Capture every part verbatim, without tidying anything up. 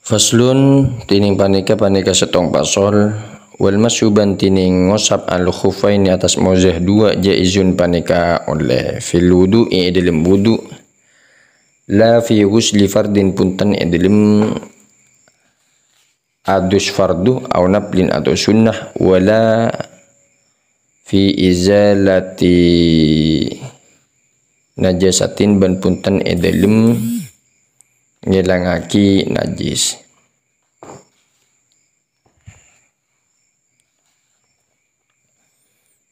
Faslun, dhinèng panèka, panèka sèttong pasol. Wal mashu bân dhinèng ngosap al khuffaini attas moza duwâ' jaizun panèka ollè. Fil wudu'i è dhâlem wudu'. La fi ghusli fardin bhunten è dhâlem adus fardhu au naflin atau sunnah, wala fi izalati najasatin bân bhunten è dhâlem ngèlangaghi najis.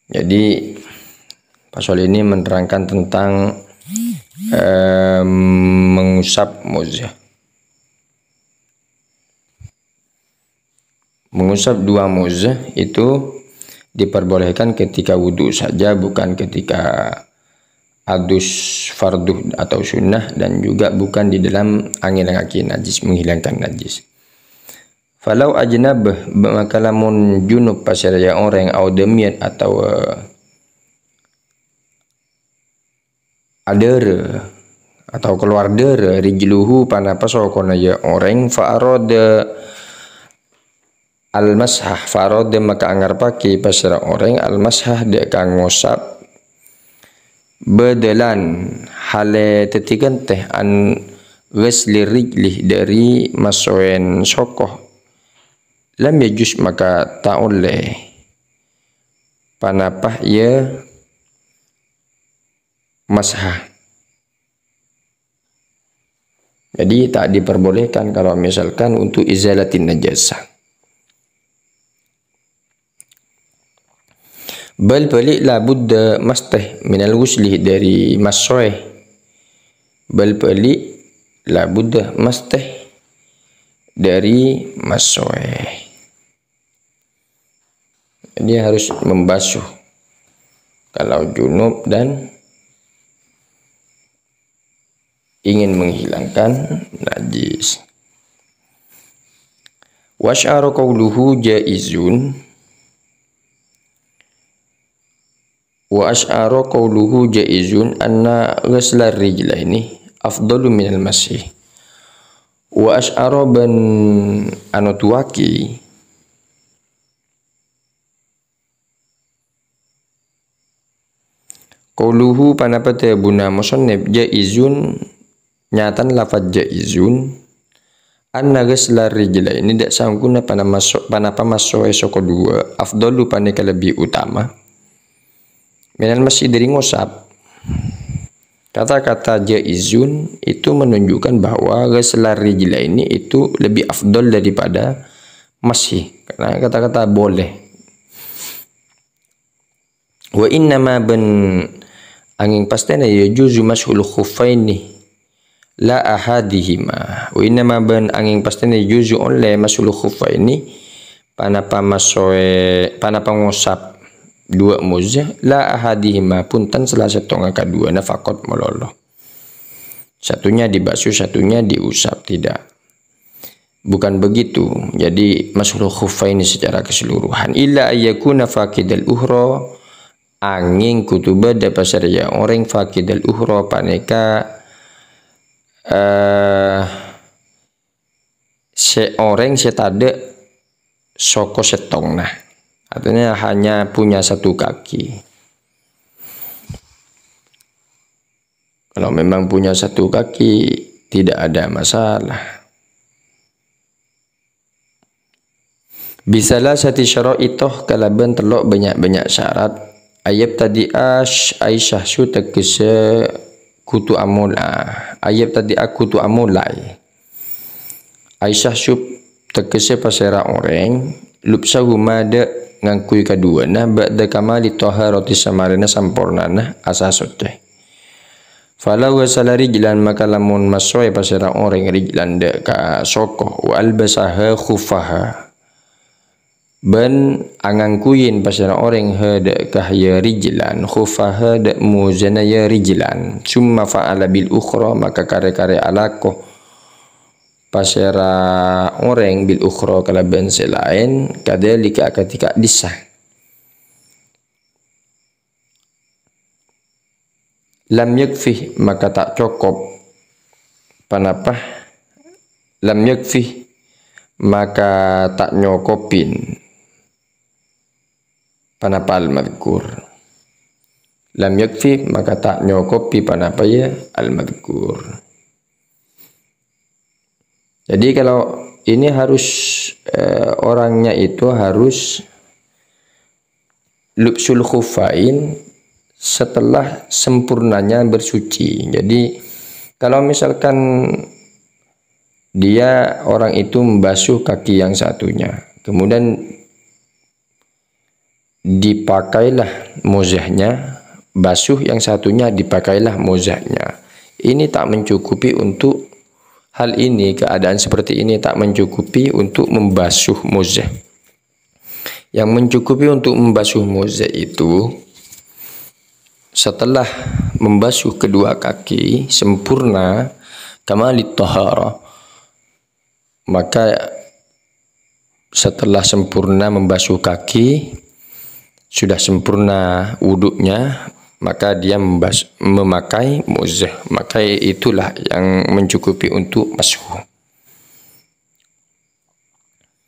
Jadi, pasal ini menerangkan tentang, em, mengusap moza. Mengusap dua moza itu diperbolehkan ketika wudhu saja, bukan ketika adus fardhu atau sunnah, dan juga bukan di dalam ngèlangaghi najis, menghilangkan najis. Falau ajnab, maka lamun junub pasèra ya orèng, au damiyat, atau, eh, adârâ, atau keluar dârâ, rijluhu, panapa sokona ya orèng, fa arada al-masha, fa arada, maka angarepaghi pasèra orèng, al-masha, dâ' ka ngosap, badalan, hale dhâddhi ghântè, an ghusli rijli, dhâri massoèn soko, lam yajuz, maka ta' ollè. Panapa ya masha. Jadi, tak diperbolehkan kalau misalkan untuk izalatin najasah. Bal bâli' la budda mastè minal ghusli dhâri massoè. Bal bâli' la budda mastè dhâri massoè. Dia harus membasuh kalau junub dan ingin menghilangkan najis. Wa asy'ara qauluhu jaizun. Wa asy'ara qauluhu jaizun anna ghuslar rijlaini afdalu minal mashi. Wa asy'ara bân anoduwaghi qauluhu, panapa dhâbuna musannif, jaizun, nyatana lafaz jaizun, anna ghuslar rijlaini, dâ' saongghuna pana masso-, panapa massoè soko duwâ', afdalu, panèka lebbi utama, minal mashi, dhâri ngosap. Kata-kata jaizun itu menunjukkan bahwa ghuslar rijlaini itu lebih afdal daripada mashi. Karena kata-kata boleh. Wa innama bân angèng pastèna yajuzu mashul khuffaini la ahadihima. Wa innama bân angèng pastèna yajuzu ollè mashul khuffaini, panapa massoè, panapa ngosap duwâ' moza, la ahadihima, bhunten sala sèttonga kaduwâna faqat malolo. Satunya dibasuh, satunya diusap, tidak. Bukan begitu. Jadi, mashul khuffaini secara keseluruhan. Illa ayyakuna faqidal ukhra, angèng kodhu bâdâ pasèra ya orèng faqidal ukhra, panèka, eh, sè orèng sè tadâ' soko sèttongna. Artinya hanya punya satu kaki. Kalau memang punya satu kaki, tidak ada masalah. Bisalasati syaraito, kalabân tello' bânnya'-bânnya' syarat. Ayyabtadi'a sy-, ay syahsu, teggessè kodhu amola. Ayyabtadi'a, kodhu amolaè. Ay syahsu, teggessè pasèra orèng, lubsahuma, dâ' ngangghuy kaduwâna, ba'da kamali thaharati, samarèna sampornana asa soccè. Falau ghasala rijlan, maka lamon massoè pasèra orèng rijlan dâ' ka soko, wa albasaha khuffaha, bân angangghuyin pasèra orèng ha dâ' ka ya rijlan, khuffaha dâ' mozana ya rijlan, summa fa'ala bil ukhra, maka karè-karè alako pasèra orèng bil ukhra kalabân sè laèn, kadzalika akadhi ka'dissa. Lam yakfi, maka ta' cokop. Panapa? Lam yakfi, maka ta' nyokobin panapa al-madzkur. Lam yakfi, maka ta' nyokobi panapa ya al-madzkur. Jadi kalau ini harus, eh, orangnya itu harus lubsul khufain setelah sempurnanya bersuci. Jadi kalau misalkan dia orang itu membasuh kaki yang satunya, kemudian dipakailah mozahnya, basuh yang satunya, dipakailah mozahnya. Ini tak mencukupi untuk hal ini, keadaan seperti ini tak mencukupi untuk membasuh mozah. Yang mencukupi untuk membasuh mozah itu setelah membasuh kedua kaki sempurna, kamalit taharah, maka setelah sempurna membasuh kaki, sudah sempurna wuduknya, maka dia membas-, memakai mozah. Maka itulah yang mencukupi untuk mashu.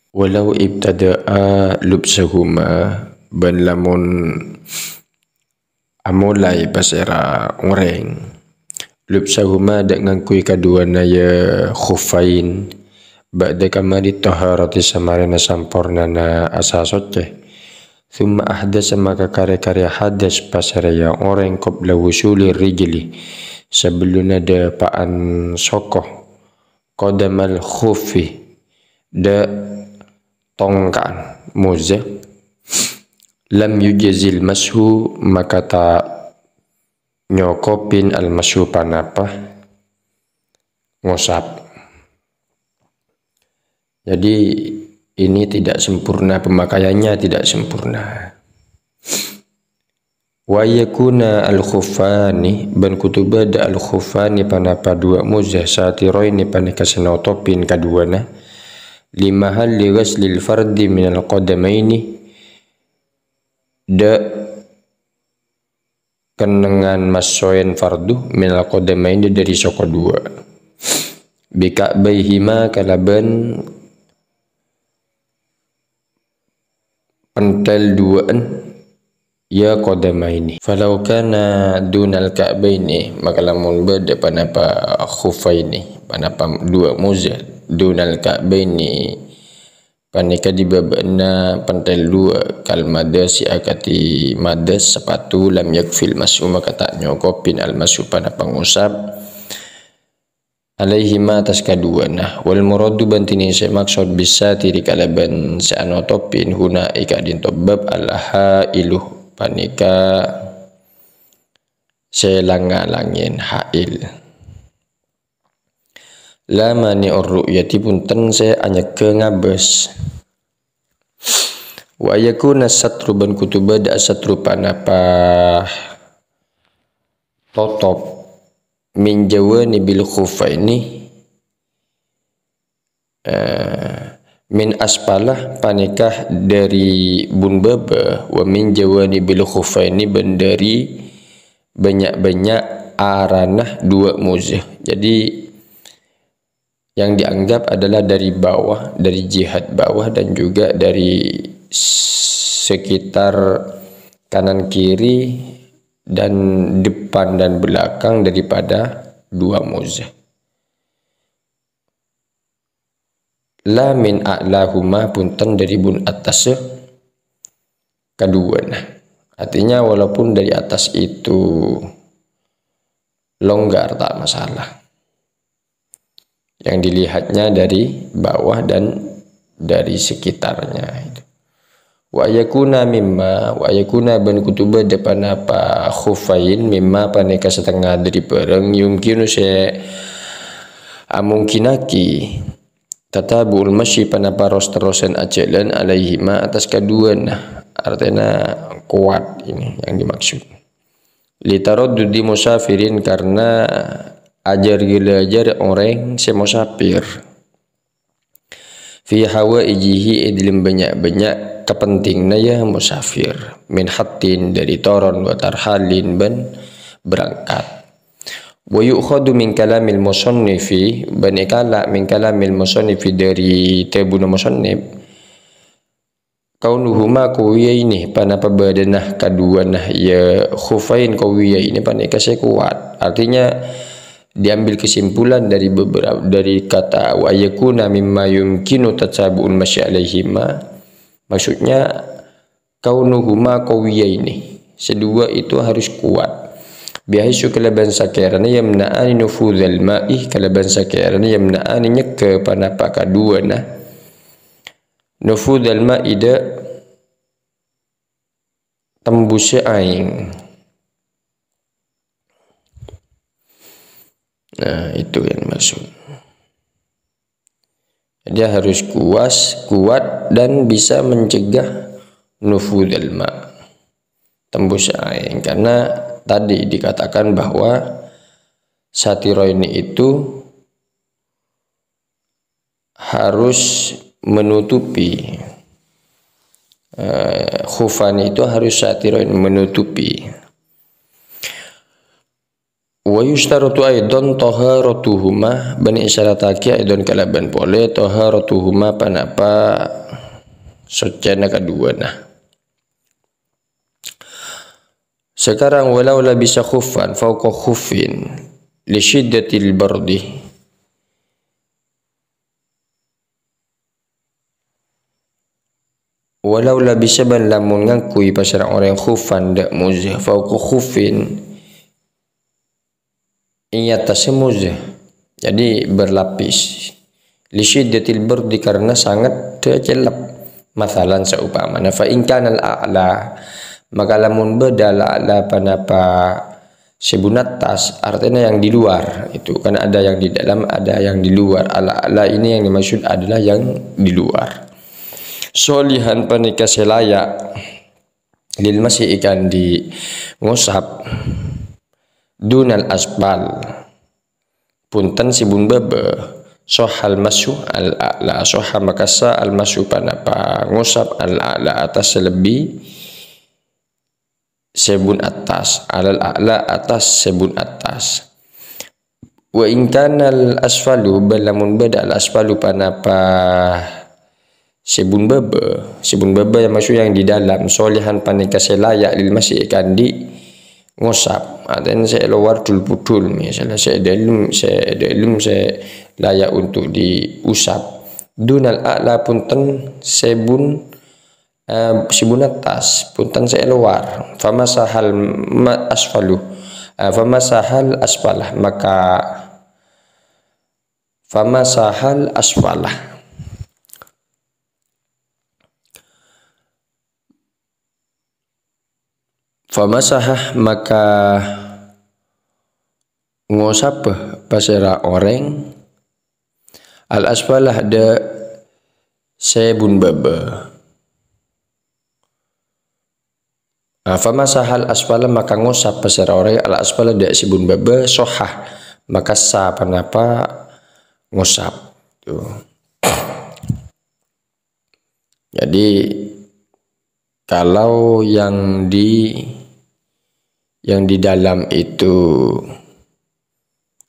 Walau ibtada'a lubsahuma, ban lamun amolaè pasèra orèng. Lubsahuma, dâ' ngangghuy kaduwâna ya khuffain. Ba'da kamali taharati, samarèna sampornana asa soccè. Tsumma ahdasa, maka karè-karè hadas pasèra ya orèng, qabla wusulir rijli, sabellunna dâpa'an soko. Qadamal khuffi, dâ' tongka'an mozah. Lam yujazil mashu, maka ta' nyokobin al-mashu panapa ngosap. Jadi ini tidak sempurna, pemakaiannya tidak sempurna. Wa yakuna al-khuffani, ban kodhu bâdâ al-khuffani panapa duwâ' mozah, satiroini panèka sè notobin kaduwâna, li mahalli ghaslil fardhi minal qadamaini, dâ' kennengngan massoèn fardhu minal qadamaini dâri soko duwâ'. Bi ka'baihima, kalabân pentel duwâ'ân, ya qadamaini. Falau kana dunal ka'baini, maka lamon bâdâ panapa khuffaini, panapa duwâ' mozah, dunal ka'baini, panèka è bâbâna pentel duwâ', kal madasi, akadhi madas, sapatu, lam yakfil mashu, maka ta' nyokobin al-mashu panapa ngosap, alaihima, attas kaduwâna. Wal muradu, bân tènèng sè maksod, bis satiri, kalabân sè anotobin, huna, è ka'dinto bab, al hailu, panèka sè lang-ngalangèn hail. La mani'ur ru'yati, bhunten sè anyegghâ ngabâs. Wa yakuna satru, bân kodhu bâdâ satru panapa totop, min jawanibil khuffaini, eh, min asfala, panèka dâri bun bâbâ, wa min jawanibil khuffaini, bân dâri bânnya'-bânnya' arana duwâ' mozah. Jadi yang dianggap adalah dari bawah, dari jihad bawah, dan juga dari sekitar kanan kiri dan depan dan belakang daripada duwâ' mozah. La min a'lahuma, bhunten dâri bun attassa kaduwâna. Artinya, walaupun dari atas itu longgar, tak masalah. Yang dilihatnya dari bawah dan dari sekitarnya itu. Wa yakuna mimma, wa yakuna, bân kodhu bâdâ panapa khuffain, mimma, panèka satengnga dâri bhârâng, yumkinu, sè amongkinaghi, tatabu'ul masyi, panapa ros-terrosan ajhâlân, alaihima, attas kaduwâna. Artèna kowat ini yang dimaksud. Li taraddudi musafirin, karena ajhâr ghilâ ajhâr orèng sè musafir. Fi hawaijihi, è dâlem bânnya'-bânnya' kapentènganna ya musafir. Min hattin, dâri toron, wa tarhalin, bân berangkat. Wa yu'khadhu min kalamil musannifi, bân èkala' min kalamil musannifi, dâri dhâbuna musannif. Kaunuhuma qawiyaini, panapa bâdâna kaduwâna ya khuffain qawiyaini panèka sè kowat. Artinya, diambil kesimpulan dari beberapa, dari kata wa yakuna mimma yumkinu tasabu'ul masyi alaihima. Maksudnya, kaunuhuma qawiyaini. Sè duwâ' itu harus kuat. Bihaitsu kalabân sakèrana yamna'ani nufudzal ma'i, kalabân sakèrana yamna'ani nyegghâ panapa kaduwâna. Nufudzal ma'i dâ' tembusnya aèng. Nah, itu yang dimaksud. Dia harus kuas, kuat dan bisa mencegah nufudzal ma'. Tembus aèng. Karena tadi dikatakan bahwa satiroini itu harus menutupi, eh, khuffaini itu harus satiroini menutupi. Wa yusytaratu aidan taharatuhuma, bân èsyarataghi aidan kalabân polè taharatuhuma panapa soccèna kaduwâna. Sekarang, walau labisa khuffan fauqa khuffin li syiddatil bardi. Walau labisa bân lamon ngangghuy pasèra orèng khuffan dâ' mozâ fauqa khuffin, è attas mozâ. Jadi berlapis. Li syiddatil bardi, karena sangat cellep. Masalan, saupamana, fa in kanal a'la, maka lamon bâdâ al-a'la panapa sè bun attas, artinya yang di luar. Itu kan ada yang di dalam, ada yang di luar. Al-a'la ini yang dimaksud adalah yang di luar. Solihan panèka sè laya' lil masyi èkanḍi' ngosap dunal asfal. Punten sè bun bâbâ. Sohal masyu al a'la, soha maka sah al masyu panapa ngosap al a'la attas sè lebbi sè bun attas, alal a'la attas sè bun attas. Wa in kanal asfalu, bân lamon bâdâ al asfalu panapa sè bun bâbâ, sè bun bâbâ yang maksud yang di dalam, solihan panèka sè laya' lil masyi èkanḍi' ngosap. Artinya sè lowar dhul-budhul, misalnya sè dâlem, sè dâlem sè laya' untuk diusap. Dunal a'la, punten sè bun, eh, sè bun attas, punten sè lowar. Famasahal ma-, asfalu. Eh, famasahal asfalah, maka famasahal asfalah. Famasahah maka ngosap pasèra orèng al asfalah dâ' sè bun bâbâ. Ah, famasahal asfala maka ngosap pasèra orèng al asfala dâ' sè bun bâbâ, sohah maka sah panapa ngosap. Tuh. Jadi, kalau yang di, yang di dalam itu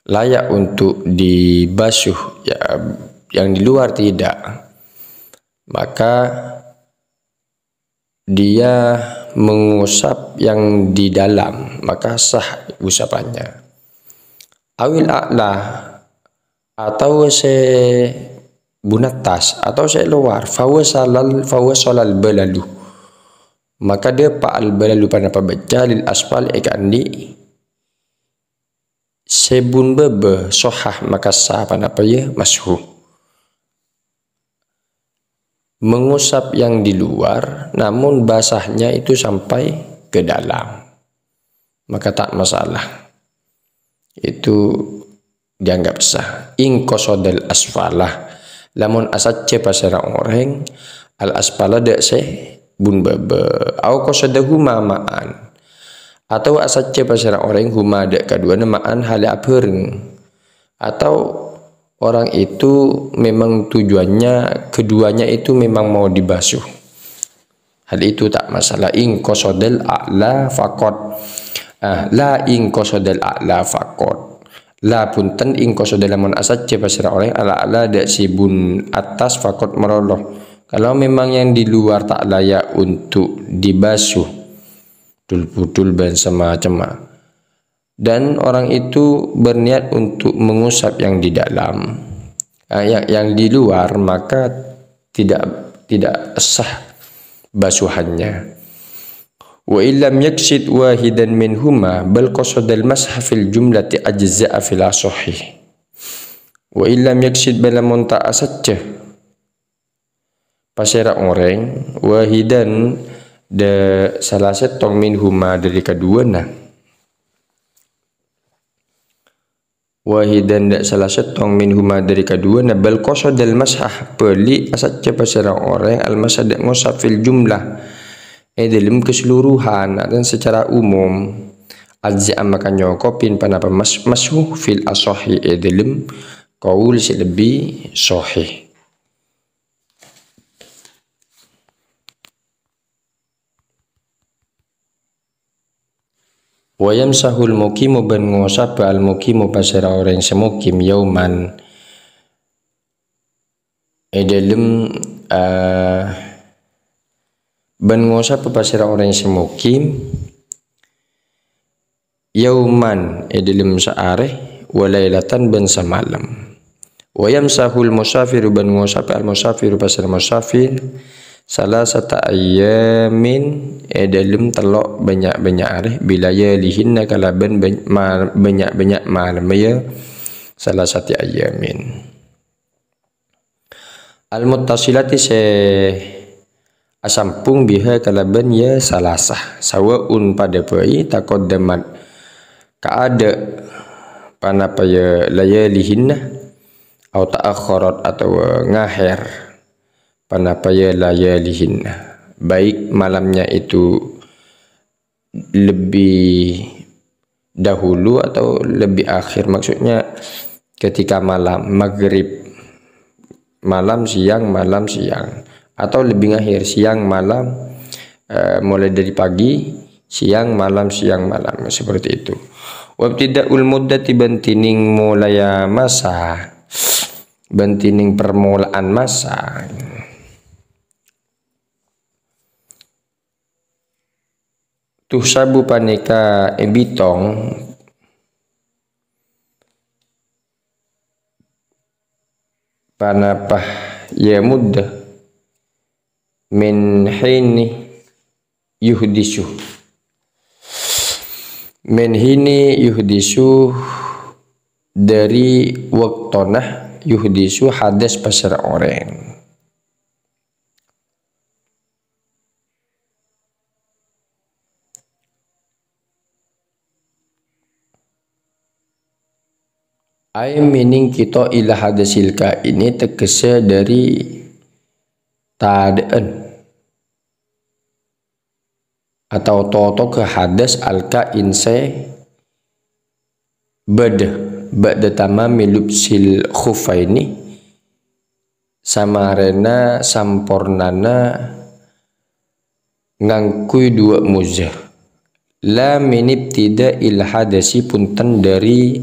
layak untuk dibasuh, ya, yang di luar tidak, maka dia mengusap yang di dalam, maka sah usapannya. Awil a'la, atau sè bun attas, atau sè lowar, fahuwa shalal, fahuwa shalal balalu. Maka dâpa' al balalu panapa bâcca lil asfal èkaandi' sè bun bâbâ, sohah maka sah panapa ya mashu. Mengusap yang di luar, namun basahnya itu sampai ke dalam, maka tak masalah. Itu dianggap sah. In qasadal asfalah, lamun asajjhâ pasèra orèng, al asfala dâ' sè bun bâbâ. Au qasadahuma ma'an. Atau asajjhâ pasèra orèng huma dâ' kaduwâna ma'an hale abhâreng. Atau orang itu memang tujuannya, keduanya itu memang mau dibasuh. Hal itu tak masalah. In qasadal a'la faqat. Ah, la in qasadal a'la faqat. La, bhunten, in qasada lamon asajjhâ pasèra orèng, al-a'la, dâ' sè bun attas, faqat, malolo. Kalau memang yang di luar tak layak untuk dibasuh, dul-budul bân samacemma, dan orang itu berniat untuk mengusap yang di dalam, eh, yang, yang di luar, maka tidak, tidak sah basuhannya. Wa illam yaqsid wahidan minhuma bal qasadal masha fil jumlati ajza'a fil asahhi. Wa illam yaqsid, bân lamon ta' asajjhâ pasèra orèng, wahidan, dâ' sala sèttong, minhuma, dâri kaduwâna. Wahidan, dâ' sala sèttong, minhuma, dâri kaduwâna, bal qasadal masha, bâli' asajjhâ pasèra orèng, al-masha, dâ' ngosap, fil jumlah, è dâlem keseluruhan, atau secara umum. Ajza'a, maka nyokobhi, ponapa mas-, mashu, fil asahhi, è dâlem qaul sè lebbi sahih. Wa yamsahul muqimu, bân ngosapè al-muqimu pasèra orèng sè mukim, yauman, è dâlem, eh, bân ngosapè pasèra orèng sè mukim, yauman, è dâlem saarè, wa lailatan, bân samalem. Wa yamsahul musafiru, bân ngosapè al-musafiru pasèra musafir, salasata ayyamin, è dâlem tello' bânnya'-bânnya' arè, bilayalihinna, kalabân bân-, ma-, bânnya'-bânnya' malem, ya, salasati ayyamin. Al-muttasilati, sè asambhung, biha, kalabân ya Salasa. Sawa'un padâ bhâi, taqaddamat, kaadâ', ponapa ya layalihinna, au ta'akhkharat, otabâ ngahèr, ponapa ya layalihinna. Baik malamnya itu lebih dahulu atau lebih akhir, maksudnya ketika malam, maghrib, malam, siang, malam, siang, atau lebih akhir, siang, malam, eh, mulai dari pagi, siang, malam, siang, malam, seperti itu. Wabtida'ul muddati, bân dhinèng mulai masa, bân dhinèng permulaan masa. Tuhsabu, panèka èbitong, ponapa ya mudda, min hini yuhdisu. Min hini yuhdisu, dâri bâktona yuhdisu hadas pasèra orèng. Ai meaning kita ila hadasil kaini, tegese dari tadaan atau totoga hadas al-kain se bâdâ ba'da tamami lubsil khuffaini, samarena sampornana ngangghuy duwâ' moza. La min ibtida'il hadasi, bhunten dâri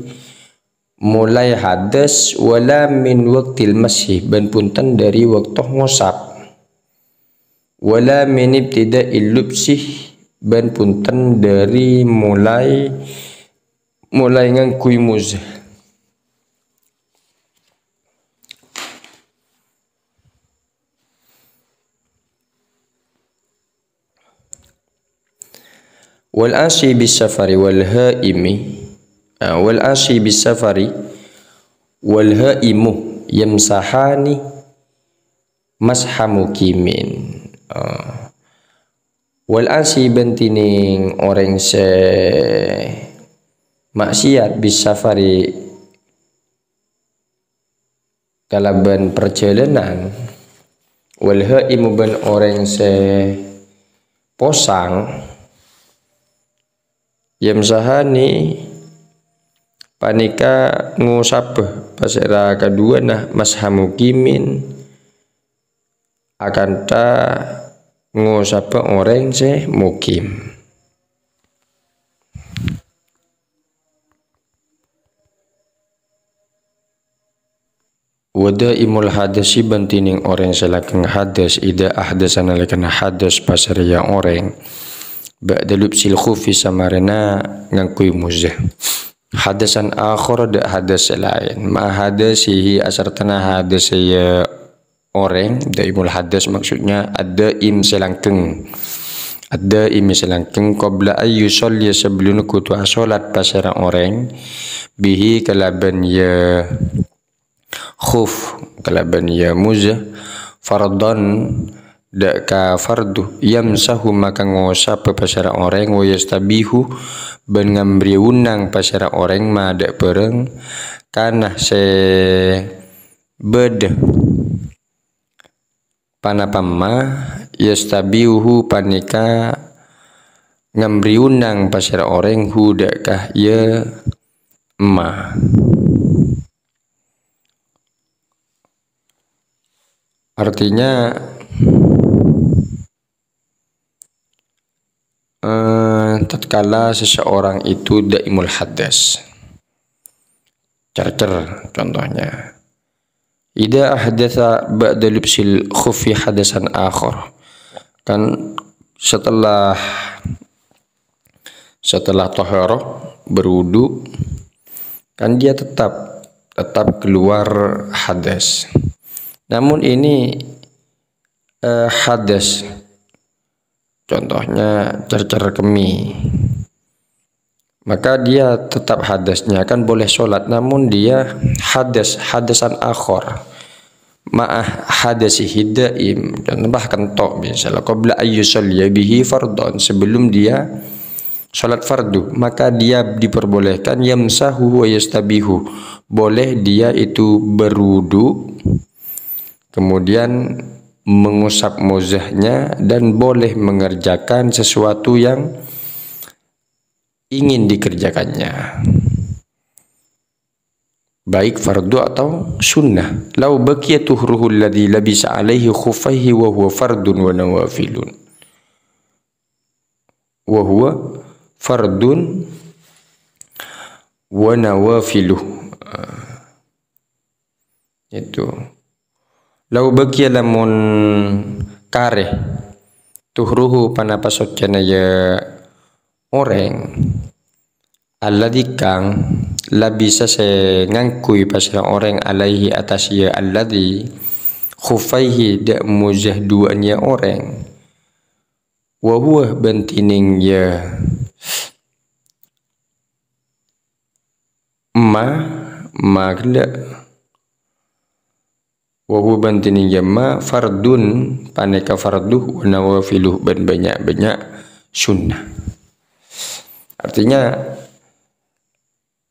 molaè hadas, wa la min waqtil masyi, bân bhunten dâri bâkto ngosap. Wa la min ibtida'il lubsi, bân bhunten dâri molaè, molaè ngangghuy moza. Wal asi bis safari wal haimi, ah, wal asi bis safari wal haimu yamsahani masha muqimin. Ah. Wal asi bân dhinèng orèng sè maksiat bis safari kalabân parjhâlânan, wal haimu bân orèng sè posang, yamsahani panèka ngosabhâ pasèra kaduwâna masha muqimin, akantha ngosabhâ orèng sè mukim. Wa daimul hadasi, bân dhinèng orèng sè langkeng hadas, idza ahdasa, nalèkana hadas pasèra orèng, ba'da lubsil khuffi, samarèna ngangghuy moza. Hadasan akhara, dâ' hadas sè laèn. Ma'a hadasihi, asartana hadas sè yâ orèng, daimul hadas maksudnya ad-daim sè langkeng. Ad-daim sè langkeng, qabla an yusalliya, sabellunna kodhu asholat pasèra orèng, bihi kalabân yâ khuf, kalabân yâ moza, fardhan, dâ' ka fardu, yamsahu, maka ngosap pasèra orèng, wa yastabihu, bân ngambriyâ wennang pasèra orèng, ma dâ' bhârâng, kana sè bâdâ. Panapa ma, yastabihu, panèka ngambriyâ wennang pasèra orèng, hu, dâ' ka yâ ma. Artinya, eh, tatkala seseorang itu daimul hadas. Cercer, contohnya. Idza ahdatsa ba'da lubsil khuffi hadasan akhar. Kan setelah, setelah taharah, berwudu, kan dia tetap, tetap keluar hadas. Namun ini, eh, hadas, contohnya cercer kemè, maka dia tetap hadasnya, kan boleh sholat, namun dia hadas, hadasan akhar. Ma'a hadasihi daim, contoh, bahkan tok, misalnya, qabla an yusalliya bihi fardhan, sebelum dia sholat fardu, maka dia diperbolehkan, yamsahu wa yastabihu, boleh dia itu berwudu, kemudian mengusap mozahnya, dan boleh mengerjakan sesuatu yang ingin dikerjakannya, baik fardu atau sunnah. Lau baqiya tuhruhu alladzi labisa alaihi khuffaihi wa huwa fardun wa nawafilun. Wa huwa fardun wa nawafiluh. Itu. Lau baqiya, lamon karè, tuhruhu, panapa soccèna yâ orèng, alladzi kang, labisa sè ngangghuy pasèra orèng, alaihi, attas yâ alladzi, khuffaihi, dâ' mozah duwâ'ân yâ orèng. Wa huwa, bân dhinèng yâ ma, ma ghellâ'. Wa huwa, bân dhinèng yâ ma, fardun, panèka fardu, wa nawafiluh, bân bânnya'-bânnya' sunnah. Artinya,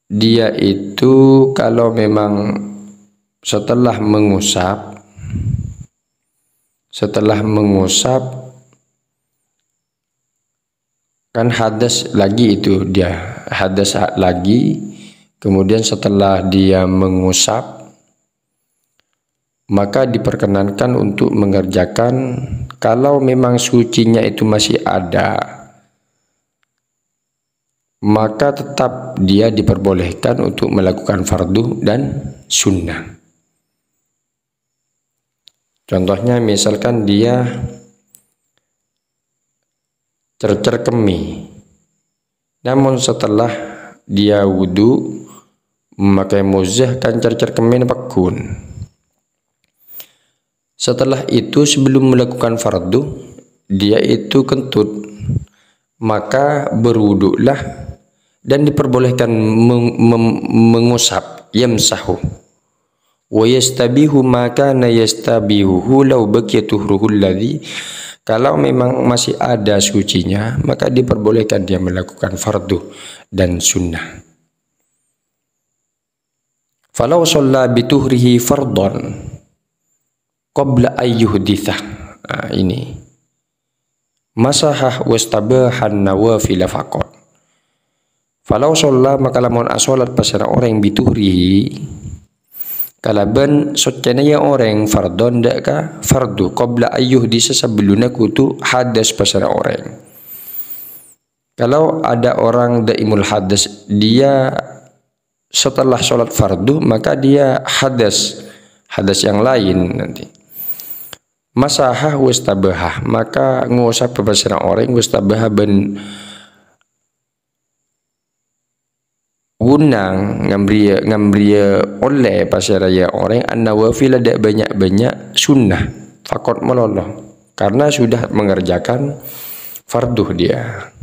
dia itu kalau memang setelah mengusap, setelah mengusap, kan hadas lagi itu dia, hadas lagi, kemudian setelah dia mengusap, maka diperkenankan untuk mengerjakan, kalau memang sucinya itu masih ada, maka tetap dia diperbolehkan untuk melakukan fardu dan sunnah. Contohnya, misalkan dia cercer kemè. Namun setelah dia wudu, memakai mozah, kan cercer kemmèna pegghun. Setelah itu, sebelum melakukan fardu, dia itu kentut, maka berwudulah dan diperbolehkan meng-, mem-, mengusap, yamsahu. Wa yastabihu ma kana yastabihuhu lau baqiya tuhruhu alladzi, kalau memang masih ada sucinya, maka diperbolehkan dia melakukan fardu dan sunnah. Falau shalla bituhrihi fardhan qabla an yuhditsa. Nah, ini. Masaha wastabahan nawafila faqat. Falau shalla, maka lamon asholat pasèra orèng, bituhrihi, kalabân soccèna yâ orèng, fardhan, dâ' ka fardu, qabla an yuhditsa, sabellunna kodhu hadas pasèra orèng. Kalau ada orang daimul hadas, dia setelah sholat fardu, maka dia hadas. hadas yang lain nanti. Masaha wastabaha, maka ngosap pasèra orèng, wastabaha bân wenang ngambriya, ngambriya ollè pasèra ya orèng, an-nawafila dâ' bânnya'-bânnya' sunnah, faqat malolo, karena sudah mengerjakan fardu dia.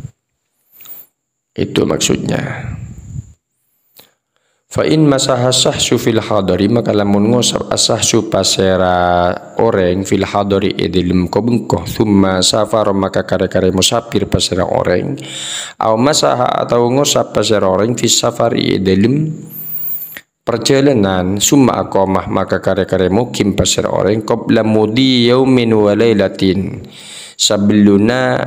Itu maksudnya. Fa in masaha sahsu fil hadari, maka lamun ngosap as-sahsu pasèra orèng fil hadari è dâlem ko-bengko, tsumma safara maka karè-karè musafir pasèra orèng, au masaha atau ngosap pasèra orèng fis safari è dâlem parjhâlânan, tsumma aqamah maka karè-karè mukim pasèra orèng, qabla mudhi yaumin wa lailatin, sabellunna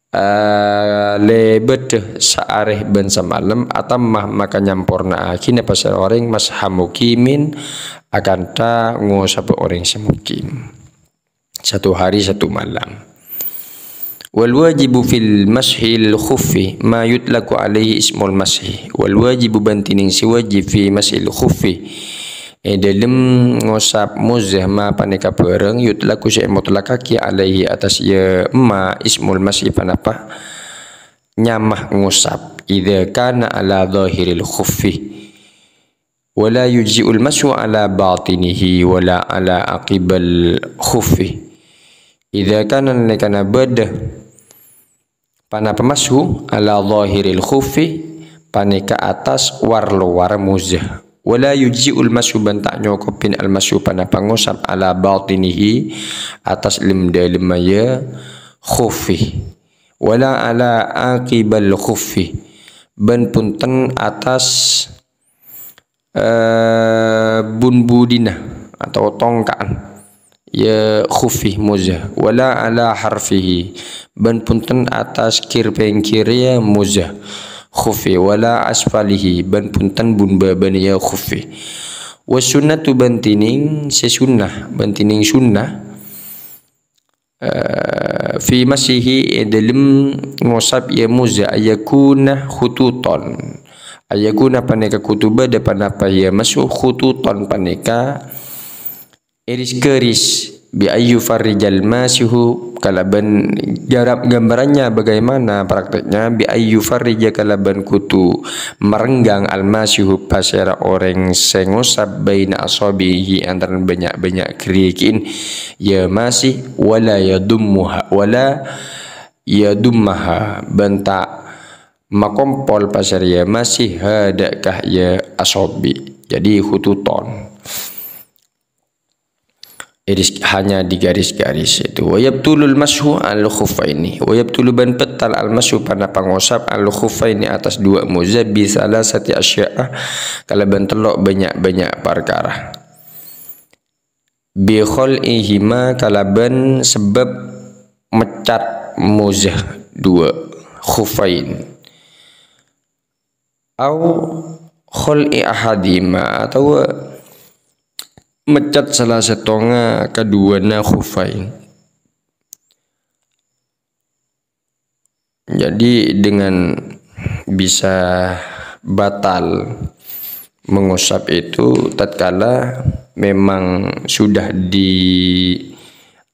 eh, lèbâdhâ saarè bân samalem, atamma maka nyamporna'aghina pasèra orèng masha muqimin akantha ngosap orèng sè mukim. Satu hari satu malam. Wal wajibu fil mashil khuffi ma yutlaqu alaihi ismul mashi. Wal wajibu bân dhinèng sè wajib fi mashil khuffi è dâlem ngosap moza ma panèka bhârâng yutlaqu sè èmotlakaghi alaihi atas ya ma ismul mashi panapa nyama ngosap. Idza kana ala dhahiril khuffi. Wa la yujzi'ul mashu ala batinihi wa la ala aqibal khuffi. Idza kana nalèkana bâdâ panapa mashu ala dhahiril khuffi, panèka atas war-lowar moza. Wa la yujzi'ul mashu bân ta' nyokobhi al-mashu panapa ngosap ala batinihi atas lem-dâlemma ya khuffi. Wa la ala aqibal khuffi. Bân bhunten atas eh, bun-budina atau tongka'an ya khuffi moza, wa la ala harfihi, bân bhunten atas kir-pèngkirra moza khuffi, wa la asfalihi, bân bhunten bun-bâbâna ya khuffi. Was sunnatu bân dhinèng sè sunnah, bân dhinèng sunnah, eh, fi mashihi è dâlem ngosap ya moza, ayyakuna khututon. Ayyakuna panèka kodhu bâdâ panapa ya mashu khututon panèka iris-garis, bi an yufarrijal mashihu kalabân garap gambarannya bagaimana prakteknya, bi an yufarrija kalabân kodhu marenggang al-mashihu pasèra orèng sè ngosap baina asabihi antarana bânnya'-bânnya' ghârighi'in ya masih, wa la yadummuha, wa la yadummaha, bân ta' makompol pasèra ya masih hadâ' ka ya asabi. Jadi khututon. Iris, hanya digaris-garis itu. Wa yabtulul mashu al khuffaini. Wa yabtulu bân bhâtal al mashu panapa ngosap al khuffaini atas dua moza bi salasati asya'a kalabân tello' bânnya'-bânnya' parkara. Bi khal'ihima kalabân sabâb mecat moza dua khuffain. Au khal'i ahadihima, atawa mecat salah sèttonga kadhuwâna khuffain. Jadi, dengan bisa batal mengusap itu tatkala memang sudah di,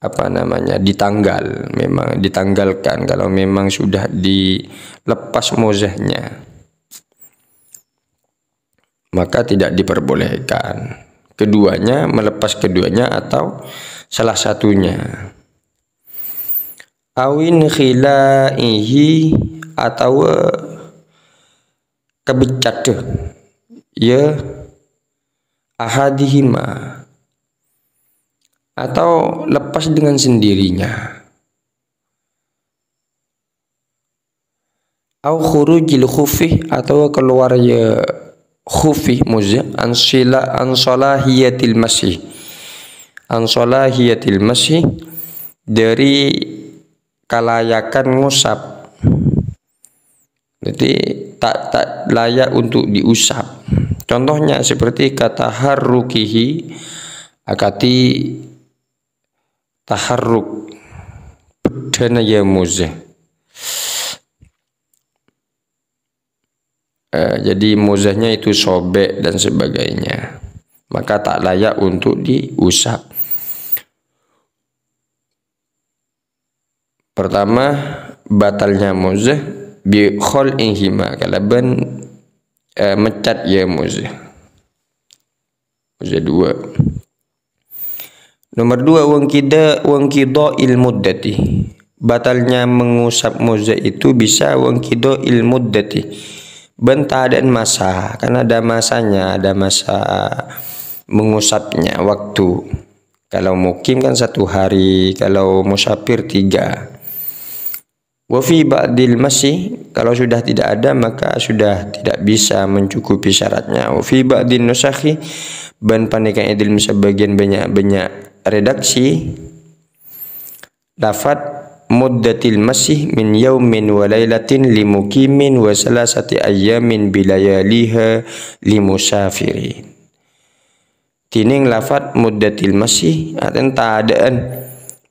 apa namanya, ditanggal, memang ditanggalkan, kalau memang sudah dilepas mozahnya, maka tidak diperbolehkan. Keduanya, melepas keduanya atau salah satunya. Awin khila'ihi, atawa kabeccadda, ya, ahadihima, atau lepas dengan sendirinya. Au khurujil khuffi, atawa keluar ya khuffi, moza, an sila-, an salahiyatil masih. An salahiyatil masih, dari kalayakan ngusap. Jadi, tak, tak layak untuk diusap. Contohnya seperti kataharrukihi, akati taharruk, beddhâna ya moza. Eh, jadi mozahnya itu sobek dan sebagainya. maka tak layak untuk diusap. Pertama, batalnya muzah bi khal'ihima, kalabân, eh, mecat ya muzah. Muzah dua. Nomor dua, wangkida-, wangkidha'il muddati. Batalnya mengusap muzah itu bisa wangkidha'il muddati. Bân tadâ'ân masa, kan ada masanya, ada masa mengusapnya, waktu. Kalau mukim kan satu hari, kalau musafir tiga. Wa fi ba'dil masyi, kalau sudah tidak ada, maka sudah tidak bisa mencukupi syaratnya. Wa fi ba'din nusakhi, bân panèka è dhâlem sabâgiyân bânnya'-bânnya' redaksi, lafat muddatil masyi min yaumin wa lailatin li mukimin wa salasati ayyamin bilayaliha li musafirin. Dhinèng lafat muddatil masyi, artèna tadâ'ân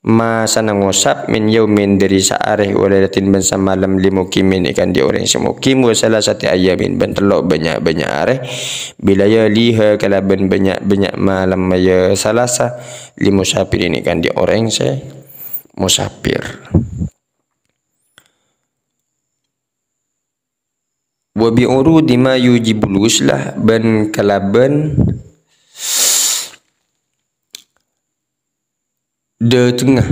masana ngosap min yaumin dhâri saarè wa lailatin bân samalem li mukimin è kandhi orèng sè mukim wa salasati ayyamin bân tello' bânnya'-bânnya' arè bilayaliha kalabân bânnya'-bânnya' malem ya Salasa li musafirin è kandhi orèng sè musafir. Wa bi urudi ma yujibul ghusla bân kalabân dâtengnga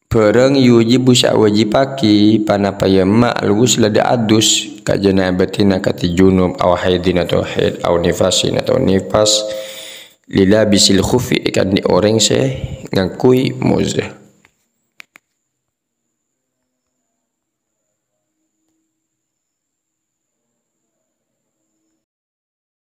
bhârâng yujibu sè awâjibhâghi panapa ya ma al ghusla dâ' adus ka janabati akadhi junub aw haidin atau haid aw nifasin atau nifas li labisil khuffi è kandhi orèng sè ngangghuy muzah.